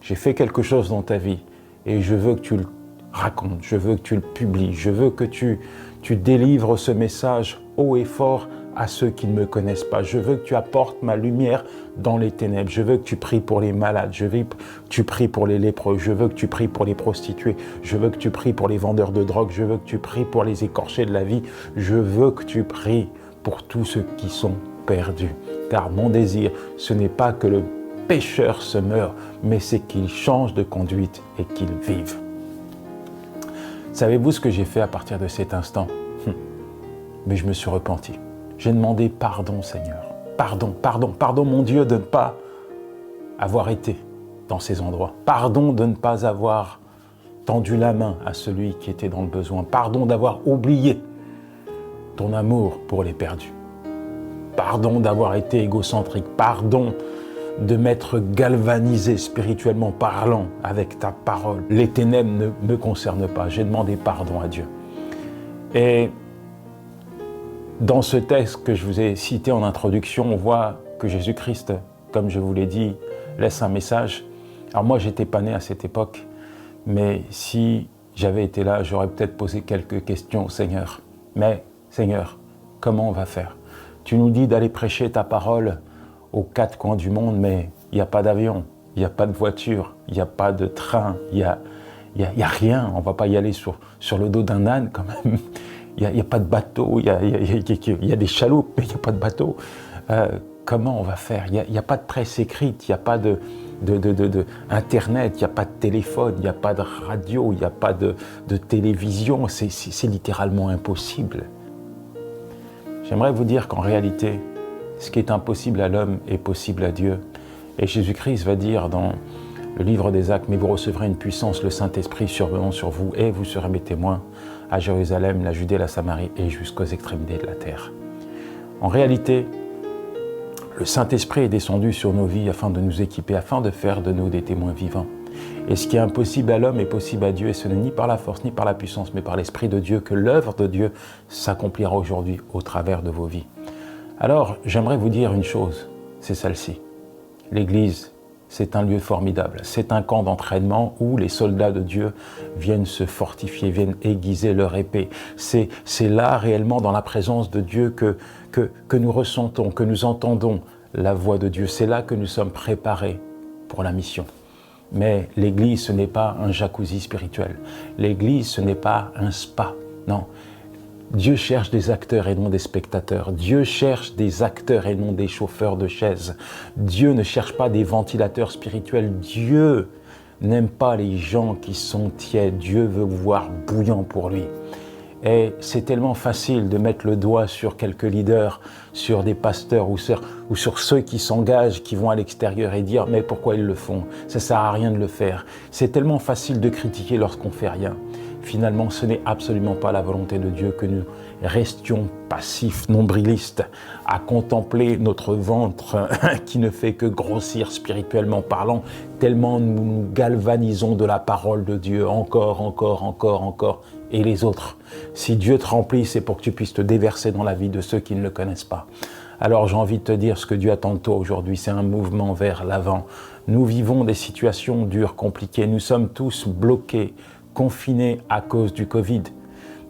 j'ai fait quelque chose dans ta vie et je veux que tu le racontes, je veux que tu le publies, je veux que tu, tu délivres ce message haut et fort à ceux qui ne me connaissent pas. Je veux que tu apportes ma lumière dans les ténèbres. Je veux que tu pries pour les malades. Je veux que tu pries pour les lépreux. Je veux que tu pries pour les prostituées. Je veux que tu pries pour les vendeurs de drogue. Je veux que tu pries pour les écorchés de la vie. Je veux que tu pries pour tous ceux qui sont perdus. Car mon désir, ce n'est pas que le pécheur se meure, mais c'est qu'il change de conduite et qu'il vive. » Savez-vous ce que j'ai fait à partir de cet instant ? Hmm. Mais je me suis repenti. J'ai demandé pardon, Seigneur. Pardon, pardon, pardon, mon Dieu, de ne pas avoir été dans ces endroits. Pardon de ne pas avoir tendu la main à celui qui était dans le besoin. Pardon d'avoir oublié ton amour pour les perdus. Pardon d'avoir été égocentrique. Pardon de m'être galvanisé spirituellement parlant avec ta parole. Les ténèbres ne me concernent pas. J'ai demandé pardon à Dieu. Et dans ce texte que je vous ai cité en introduction, on voit que Jésus-Christ, comme je vous l'ai dit, laisse un message. Alors moi, j'étais pas né à cette époque, mais si j'avais été là, j'aurais peut-être posé quelques questions au Seigneur. Mais, Seigneur, comment on va faire ? Tu nous dis d'aller prêcher ta parole aux quatre coins du monde, mais il n'y a pas d'avion, il n'y a pas de voiture, il n'y a pas de train, il n'y a, il y a, il y a rien. On ne va pas y aller sur, sur le dos d'un âne quand même. Il n'y a, il y a pas de bateau, il y a, il y a, il y a, il y a, il y a des chaloupes, mais il n'y a pas de bateau. Euh, comment on va faire ? Il n'y a, il y a pas de presse écrite, il n'y a pas de, de, de, de, de Internet, il n'y a pas de téléphone, il n'y a pas de radio, il n'y a pas de, de télévision. C'est, c'est, c'est littéralement impossible. J'aimerais vous dire qu'en réalité, ce qui est impossible à l'homme est possible à Dieu. Et Jésus-Christ va dire dans le livre des Actes, mais vous recevrez une puissance, le Saint-Esprit survenant sur vous, et vous serez mes témoins à Jérusalem, la Judée, la Samarie et jusqu'aux extrémités de la terre. En réalité, le Saint-Esprit est descendu sur nos vies afin de nous équiper, afin de faire de nous des témoins vivants. Et ce qui est impossible à l'homme est possible à Dieu, et ce n'est ni par la force, ni par la puissance, mais par l'Esprit de Dieu que l'œuvre de Dieu s'accomplira aujourd'hui au travers de vos vies. Alors, j'aimerais vous dire une chose, c'est celle-ci. L'Église, c'est un lieu formidable. C'est un camp d'entraînement où les soldats de Dieu viennent se fortifier, viennent aiguiser leur épée. C'est, c'est là réellement dans la présence de Dieu que, que, que nous ressentons, que nous entendons la voix de Dieu. C'est là que nous sommes préparés pour la mission. Mais l'église, ce n'est pas un jacuzzi spirituel. L'église, ce n'est pas un spa. Non. Dieu cherche des acteurs et non des spectateurs. Dieu cherche des acteurs et non des chauffeurs de chaises. Dieu ne cherche pas des ventilateurs spirituels. Dieu n'aime pas les gens qui sont tièds. Dieu veut vous voir bouillant pour lui. Et c'est tellement facile de mettre le doigt sur quelques leaders, sur des pasteurs ou sur, ou sur ceux qui s'engagent, qui vont à l'extérieur et dire, mais pourquoi ils le font ? Ça sert à rien de le faire. C'est tellement facile de critiquer lorsqu'on fait rien. Finalement, ce n'est absolument pas la volonté de Dieu que nous restions passifs, nombrilistes, à contempler notre ventre qui ne fait que grossir spirituellement parlant, tellement nous nous galvanisons de la parole de Dieu, encore, encore, encore, encore, et les autres. Si Dieu te remplit, c'est pour que tu puisses te déverser dans la vie de ceux qui ne le connaissent pas. Alors j'ai envie de te dire, ce que Dieu attend de toi aujourd'hui, c'est un mouvement vers l'avant. Nous vivons des situations dures, compliquées. Nous sommes tous bloqués, confinés à cause du covid.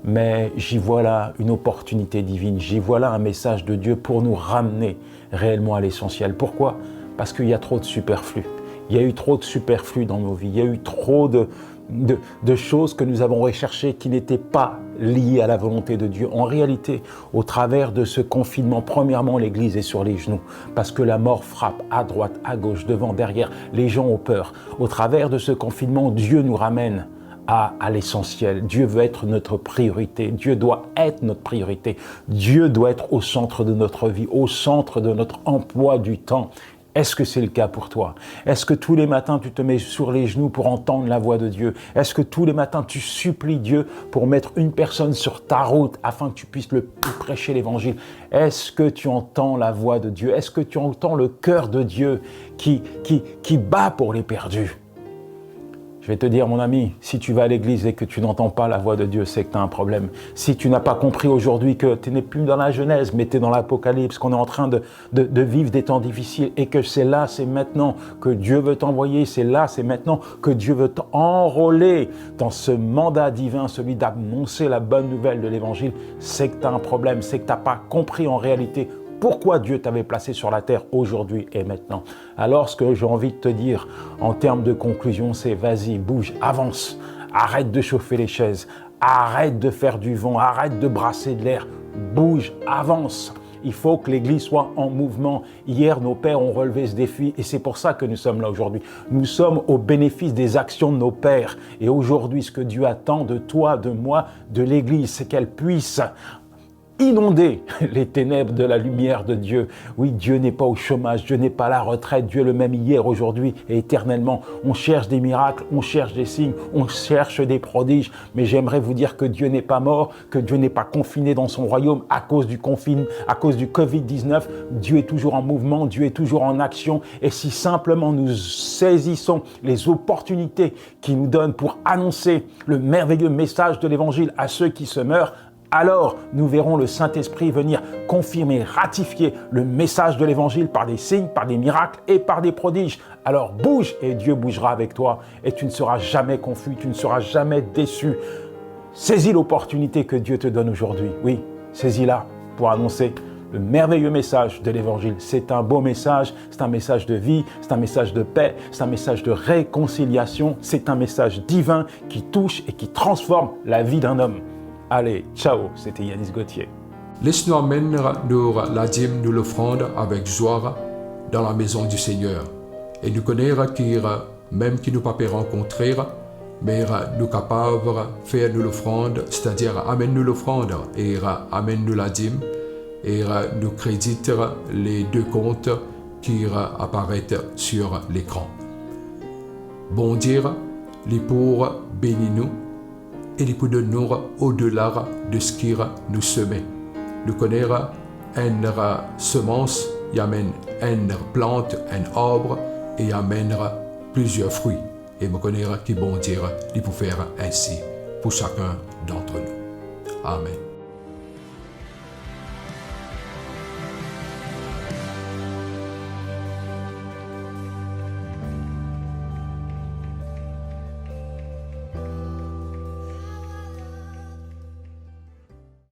Mais j'y vois là une opportunité divine. J'y vois là un message de Dieu pour nous ramener réellement à l'essentiel. Pourquoi ? Parce qu'il y a trop de superflu. Il y a eu trop de superflu dans nos vies. Il y a eu trop de, de, de choses que nous avons recherchées qui n'étaient pas liées à la volonté de Dieu. En réalité, au travers de ce confinement, premièrement, l'Église est sur les genoux, parce que la mort frappe à droite, à gauche, devant, derrière. Les gens ont peur. Au travers de ce confinement, Dieu nous ramène à, à l'essentiel. Dieu veut être notre priorité. Dieu doit être notre priorité. Dieu doit être au centre de notre vie, au centre de notre emploi du temps. Est-ce que c'est le cas pour toi ? Est-ce que tous les matins tu te mets sur les genoux pour entendre la voix de Dieu ? Est-ce que tous les matins tu supplies Dieu pour mettre une personne sur ta route afin que tu puisses le prêcher l'évangile ? Est-ce que tu entends la voix de Dieu ? Est-ce que tu entends le cœur de Dieu qui, qui, qui bat pour les perdus ? Je vais te dire, mon ami, si tu vas à l'église et que tu n'entends pas la voix de Dieu, c'est que tu as un problème. Si tu n'as pas compris aujourd'hui que tu n'es plus dans la Genèse, mais tu es dans l'Apocalypse, qu'on est en train de, de, de vivre des temps difficiles et que c'est là, c'est maintenant que Dieu veut t'envoyer, c'est là, c'est maintenant que Dieu veut t'enrôler dans ce mandat divin, celui d'annoncer la bonne nouvelle de l'Évangile, c'est que tu as un problème, c'est que tu n'as pas compris en réalité pourquoi Dieu t'avait placé sur la terre aujourd'hui et maintenant. Alors, ce que j'ai envie de te dire en termes de conclusion, c'est vas-y, bouge, avance. Arrête de chauffer les chaises. Arrête de faire du vent. Arrête de brasser de l'air. Bouge, avance. Il faut que l'Église soit en mouvement. Hier, nos pères ont relevé ce défi et c'est pour ça que nous sommes là aujourd'hui. Nous sommes au bénéfice des actions de nos pères. Et aujourd'hui, ce que Dieu attend de toi, de moi, de l'Église, c'est qu'elle puisse inonder les ténèbres de la lumière de Dieu. Oui, Dieu n'est pas au chômage, Dieu n'est pas à la retraite, Dieu est le même hier, aujourd'hui et éternellement. On cherche des miracles, on cherche des signes, on cherche des prodiges, mais j'aimerais vous dire que Dieu n'est pas mort, que Dieu n'est pas confiné dans son royaume à cause du confine, à cause du covid dix-neuf. Dieu est toujours en mouvement, Dieu est toujours en action, et si simplement nous saisissons les opportunités qu'il nous donne pour annoncer le merveilleux message de l'Évangile à ceux qui se meurent, Alors, nous verrons le Saint-Esprit venir confirmer, ratifier le message de l'Évangile par des signes, par des miracles et par des prodiges. Alors bouge et Dieu bougera avec toi et tu ne seras jamais confus, tu ne seras jamais déçu. Saisis l'opportunité que Dieu te donne aujourd'hui. Oui, saisis-la pour annoncer le merveilleux message de l'Évangile. C'est un beau message, c'est un message de vie, c'est un message de paix, c'est un message de réconciliation, c'est un message divin qui touche et qui transforme la vie d'un homme. Allez, ciao, c'était Yanis Gauthier. Les nou amenn nou ladim, nou lofrand avek zwa dan lamezon di Segner. E nou kone ki, mem ki nou pa pe rankontre, me nou kapav fer nou lofrand, setadir amenn nou lofrand e amenn nou ladim, e nou kredit le de kont ki aparet sur lekran. Bondie, li pou beni nou e li pou donn nou odela de seki nou seme. Nou kone enn semans, li amenn enn plant, enn arb, e li amenn plizier fri. E mo kone ki Bondie, li pou fer ensi pou sakenn dantre nou. Amen.